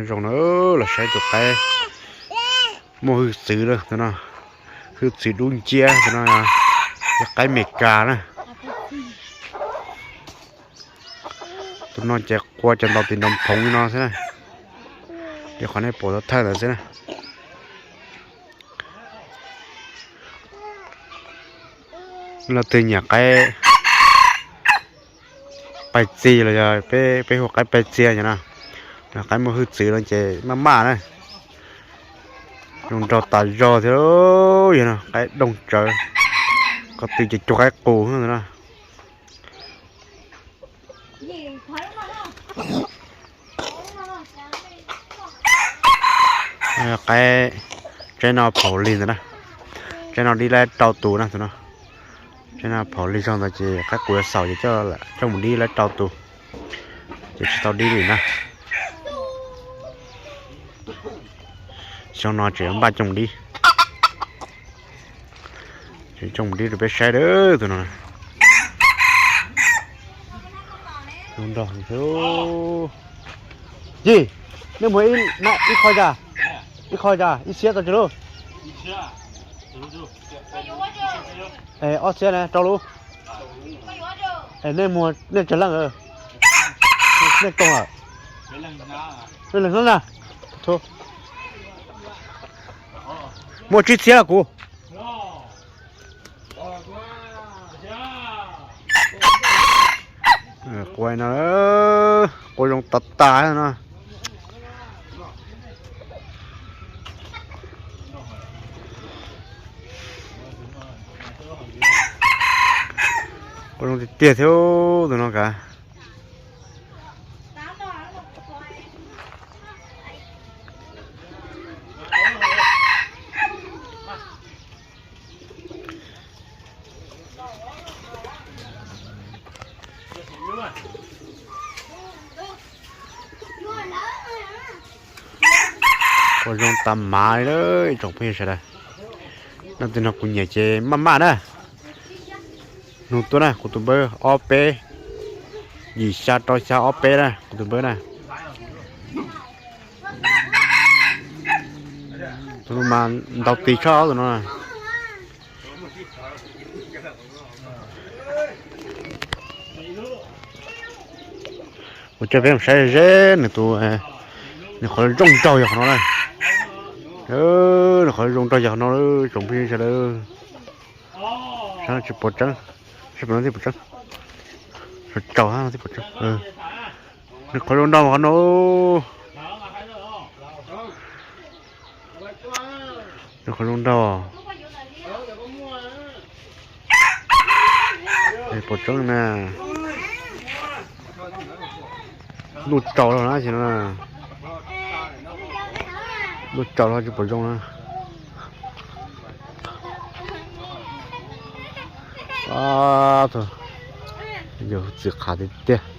Zoo no los saib tus qaib muaj hwj txwv na, tus no hwj txwv dub nciab, tus no yog qaib Meskas na. Tus no ces qua cov ntaus tis ntaus phoov li no xwb na, li qhov nej pom thawj ntawd xwb na. Leej twg nyiam qaib pais txias los yog peb hu qaib pais txias no na, qaib muaj hwj txwv no ces maj maj na, zoo nraug tas zog thiab. Yog no qaib doog tsawv, ko tw ces cuag qaib qus no. Qaib tsaib no phaum lig ntawd na, tsaib no dib laib rau tus na tus no. Tsaib no phaum lig zog ntawd ces qaib qus yuav xaus ces coj mus dib laib rau tus, ces tsis tau dib li na. Xyoo no tseem npaj coj mus dib. Tseem coj mus dib rau peb saib tus no. Yij, nej muag ib qho cas, ib qho cas ib txhiab tau tsis lauj? Ob txhiab na rau lub. Nej muag nej tsawg leej? Nej koom lawm? Nej leeg hnub na. Muaj tsib txhiab los kuv. Qua no, qua zoo tas tas no. Qua zoo tiag tiag thiab tus no kav. Qua zoo tas mav li lawm tsoom phooj ywg sawv daws. Leej twg nrog kuv nyiam ces maj maj na. Nug tuaj na, kuv tus npawb ob peb, yim xya rau xya ob peb na, kuv tus npawb na. Tus no mas ntaus tis tshaj tus no. Kuv coj peb mus saib ze nws tus, nws qhov zoo nraug yog qhov no na. Nws qhov zoo nraug yog qhov no, tsoom phooj ywg sawv daws. Tsis pom tseeb, tsis pom no thiaj pom tseeb. Tsaus tsaus no thiaj pom tseeb. Nws qhov zoo nraug qhov no. Nws qhov zoo nraug. Pom tseeb na. Ntuj tsaus los na, ntuj tsaus los tsis pom zoo na. Yawg txwv qhav tiag tiag.